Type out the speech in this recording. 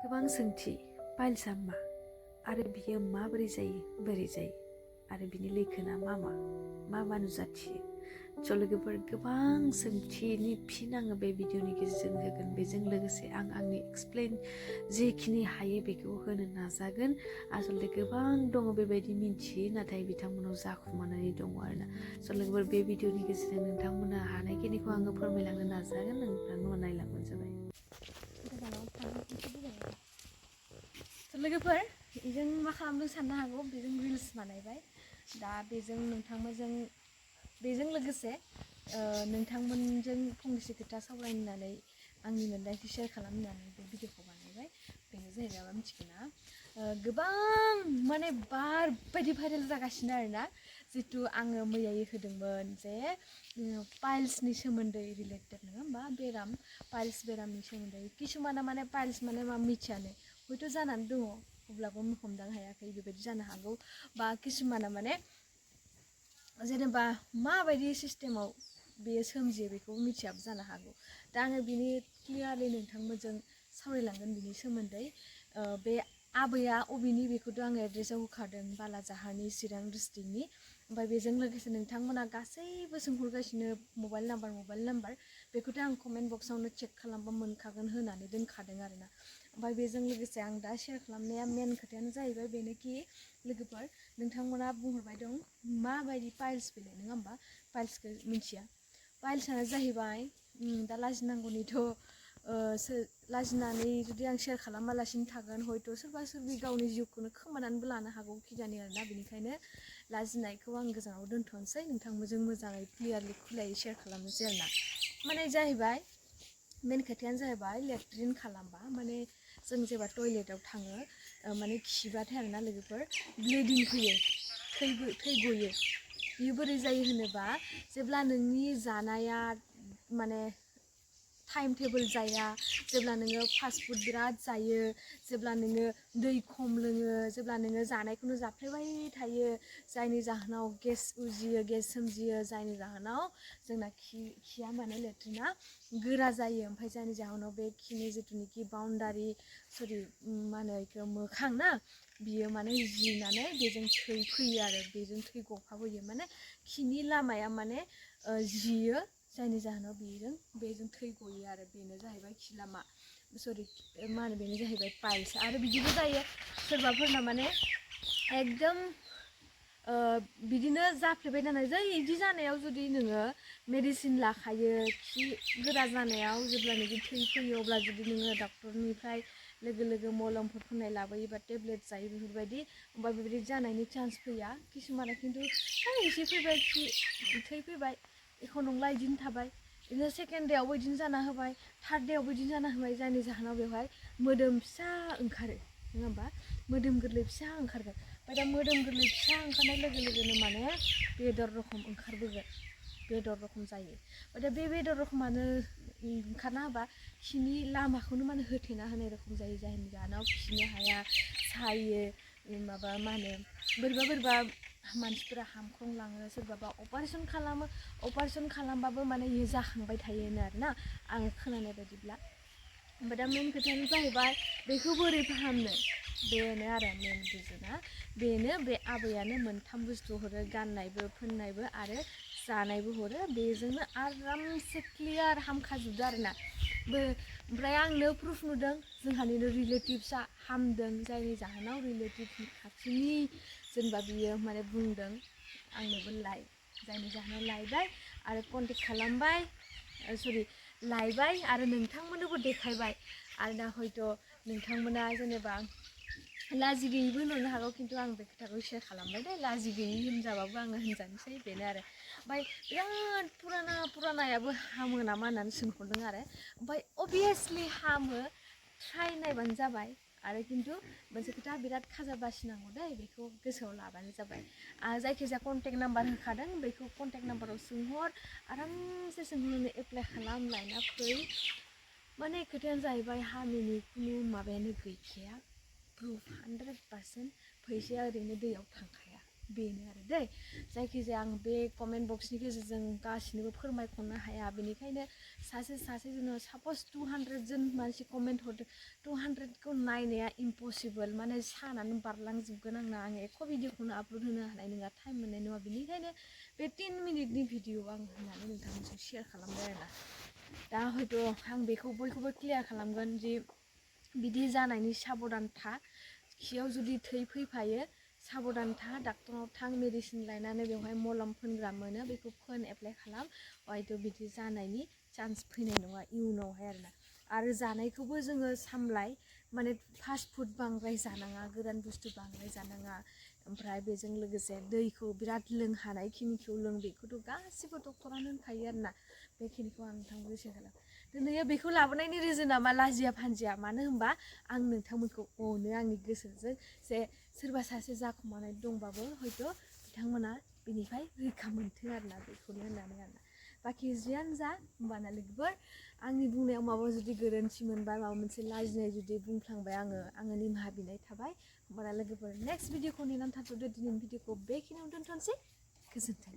गोबां सोंथि पाइल्सआ मा आरो बियो माबोरै जायो बोरै जायो आरो बिनि लैखोना मा नुजाथियो लोगोफोर गोबां सोंथिनि फिन आङो बे भिडिअनि गेजेरजों होगोन। बेजों लोगोसे आं आंनि एक्सप्लेन जेखिनि हायो बेखौ होनो नाजागोन। आसलथे गोबां दङ बेबायदि मिन्थियै नाथाय बिथांमोनाव जाखुमानानै दङ आरोना। लोगोफोर बे भिडिअनि गेजेरजों नोंथांमोना हानायखिनिखौ आङो फोरमायलांनो नाजागोन। नोंथांमोना नायलांबानो जाबाय। लोगोफोर जों मा खालामदों साननो हागौ बेजों रिल्स बानायबाय दा बेजों लोगोसे नोंथांमोनजों फंनैसो खोथा सावरायनानै आंनि मोनदांथि शेयार खालामनानै बे भिडिअखौ बानायबाय। बेनो जाहैबाय मा मिथिगौना गोबां माने बायदि भाइरेल जागासिनो आरोना। जितु आङो मैयायै होदोंमोन जे पाइल्सनि सोमोन्दै रिलेटेड नङा होमबा बेराम पाइल्स बेरामनि सोमोन्दै किसुमाना माने पाइल्स माने मा मिथियानो हयथ' जानानै दङ अब्लाबो हमदांनो हायाखै बेबायदि जानो हागौ बा किसुमाना माने जेनेबा माबायदि सिस्टेमाव बेयो सोमजियो बेखौ मिथियाबो जानो हागौ। दा आङो बिनि क्लियारलि नोंथांमोनजों सावरायलांगोन बिनि सोमोन्दै। बे आबैया अबेनि बेखौथ' आङो एड्रेसाव होखादों बालाजाहारनि चिरां डिस्ट्रिक्टनि। ओमफ्राय बेजों लोगोसे नोंथांमोना गासैबो सोंहरगासिनो मबाइल नाम्बार बेखौथ' आं कमेन्ट बक्सआवनो चेक खालामबा मोनखागोन होनानै दोनखादों आरोना। ओमफ्राय बेजों लोगोसे आं दा शेयार खालामनाया मेन खोथायानो जाहैबाय बेनोखि लोगोफोर नोंथांमोना बुंहरबाय दं माबायदि पाइल्स बेलाय नङा होमबा पाइल्सखौ मिथिया। पाइल्सआनो जाहैबाय दा लाजिनांगौनिथ' लाजिनानै जुदि आं शेयार खालामालासिनो थागोन हयथ' सोरबा सोरबि गावनि जिउखौनो खोमानानैबो लानो हागौ खिजानि आरोना। बेनिखायनो लाजिनायखौ आं गोजानाव दोनथ'नोसै नोंथांमोनजों मोजाङै क्लियारलि खुलायै शेयार खालामनोसै आरोना। माने जाहैबाय मेन खोथायानो जाहैबाय लेट्रिन खालामबा माने जों जेब्ला टयलेटाव थाङो माने खिबाथाय आरोना लोगोफोर ब्लिडिं फैयो थै गयो। बियो बोरै जायो होनोबा जेब्ला नोंनि जानाया माने टाइम टेबोल जाया, जेब्ला नोङो फास्ट फुड बिराद जायो, जेब्ला नोङो दै खम लोङो, जेब्ला नोङो जानायखौनो जाफ्लेबाय थायो जायनि जाहोनाव गेस उजियो गेस सोमजियो जायनि जाहोनाव जोंना खिया माने लेट्रिना गोरा जायो। ओमफ्राय जायनि जाहोनाव बे खिनि जिथुनिखि बाउन्डारि मा होनो बेखौ मोखां ना बियो माने जिनानै बेजों थै फैयो आरो बेजों थै गफाबोयो माने खिनि लामाया माने जियो जायनि जाहोनाव बेजों थै गयो आरो बेनो जाहैबाय खि लामा मा होनो बेनो जाहैबाय पाइल्स। आरो बिदिबो जायो सोरबाफोरना माने एकदम बिदिनो जाफ्लेबाय थानाय जै बिदि जानायाव जुदि नोङो मेडिसिन लाखायो खि गोरा जानायाव जेब्लानोखि थै फैयो अब्ला जुदि नोङो डक्टरनिफ्राय लोगो मलमफोर फुननाय लाबोयो बा टेब्लेट जायो बेफोरबायदि होमबा बेबायदि जानायनि चान्स फैया। किसुमाना खिन्थु एसे फैबाय थै फैबाय एख' नंला बिदिनो थाबाय बिदिनो सेकेन्ड देयावबो बिदिनो जाना होबाय थार्ड देयावबो बिदिनो जाना होबाय जायनि जाहोनाव बेवहाय मोदोम फिसा ओंखारो नङा होमबा मोदोम गोरलै फिसा ओंखारगोन। ओमफ्राय दा मोदोम गोरलै फिसा ओंखारनाय लोगोनो माने बेदर रखम ओंखारबोगोन बेदर रखम जायो। ओमफ्राय दा बे बेदर रखमानो ओंखारना होबा खिनि लामाखौनो माने होथेना होनाय रखम जायो जायनि जाहोनाव खिनो हाया सायो माबा मा होनो बोरैबा मानसिफोरा हामख्रंलाङो सोरबाबा अपारेसन खालामो अपारेसन खालामबाबो माने इयो जाखांबाय थायोनो आरोना आङो खोनानाय बायदिब्ला। ओमफ्राय दा मेन खोथायानो जाहैबाय बेखौ बोरै फाहामनो बेनो आरो मेन रिजोना बेनो बे आबैयानो मोनथाम बुस्थु हरो गाननायबो फोननायबो आरो जानायबो हरो बेजोंनो आरामसे क्लियार हामखाजोबदो आरोना। ओमफ्राय आंनो प्रुफ नुदों जोंहानिनो रिलेटिभ्सआ हामदों जायनि जाहोनाव रिलेटिभनि खाथिनि जेनेबा बियो माने बुंदों आंनोबो लाय जायनि जाहोनाव लायबाय आरो कन्टेक्ट खालामबाय लायबाय आरो नोंथांमोननोबो देखायबाय। आरो दा हयथ' नोंथांमोना जेनेबा लाजि गैयैबो नुनो हागौ खिन्थु आं बे खोथाखौ शेयार खालामबाय दे लाजि गैयि होनजाबाबो आङो होनजानोसै बेनो आरो। ओमफ्राय बिराद पुरानायाबो हामो नामा होननानै सोंहरदों आरो ओमफ्राय अभियासलि हामो ट्राइ नायबानो जाबाय। आरो खिन्थु मोनसे खोथा बिराद खाजा बासिनांगौ दे बेखौ गोसोआव लाबानो जाबाय। जायखिजाया कन्टेक्ट नाम्बार होखादों बेखौ कन्टेक्ट नाम्बाराव सोंहर आरामसे सोंहरनानै एप्लाइ खालाम लायना फै। माने खोथायानो जाहैबाय हामिनि खुनु माबायानो गैखाया प्रुफ 100% फैसाया ओरैनो दैयाव थांखाया बेनो आरो दै जायखिजाया आं बे कमेन्ट बक्सनि गेजेरजों गासिनोबो फोरमायख'नो हाया बेनिखायनो सासे जोङो साप'ज 200 जन मानसि कमेन्ट हरदों 200खौ नायनाया इम्पसिबल माने सानानो बारलांजोबगोन आंना आं एख' भिडिअखौनो आपल'ड होनो हानाय नङा टाइम मोननाय नङा बेनिखायनो बे 10 मिनिटनि भिडिअ आं होननानै नोंथांमोनजों शेयार खालामबाय आरोना दा हयथ' आं बेखौ बयखौबो क्लियार खालामगोन जि बिदि जानायनि साबधान था खियाव जुदि थै फैफायो साबधान था डाक्टरनाव थां मेडिसिन लायनानै बेवहाय मलम फोनग्रा मोनो बेखौ फोन एप्लाइ खालाम हयथ' बिदि जानायनि चान्स फैनाय नङा इयुनावहाय आरोना आरो जानायखौबो जोङो सामलाय माने फास्ट फुड बांद्राय जानाङा गोरान बुस्थु बांद्राय जानाङा ओमफ्राय बेजों लोगोसे दैखौ बिराद लों हानायखिनिखौ लों बेखौथ' गासिबो डक्टरानो होनखायो आरोना बेखिनिखौ आं नोंथांमोनखौ शेयार खालाम दिनै बेखौ लाबोनायनि रिजोना मा लाजिया फानजिया मानो होनबा आं नोंथांमोनखौ अनो आंनि गोसोजों जे सोरबा सासे जाखुमानाय दंबाबो हयथ' बिथांमोना बेनिफ्राय रैखा मोनथों आरोना बेखौनो होननानै आरोना बाखि जियानो जा होमबाना लोगोफोर आंनि बुंनायाव माबा जुदि गोरोन्थि मोनबाय माबा मोनसे लाजिनाय जुदि बुंफ्लांबाय आङो निमाहा बिनाय थाबाय होमबाना लोगोफोर नेक्स्ट भिडिअखौ नेनानै थाथ'दो दिनैनि भिडिअखौ बेखिनियावनो दोनथ'नोसै गोजोन्थों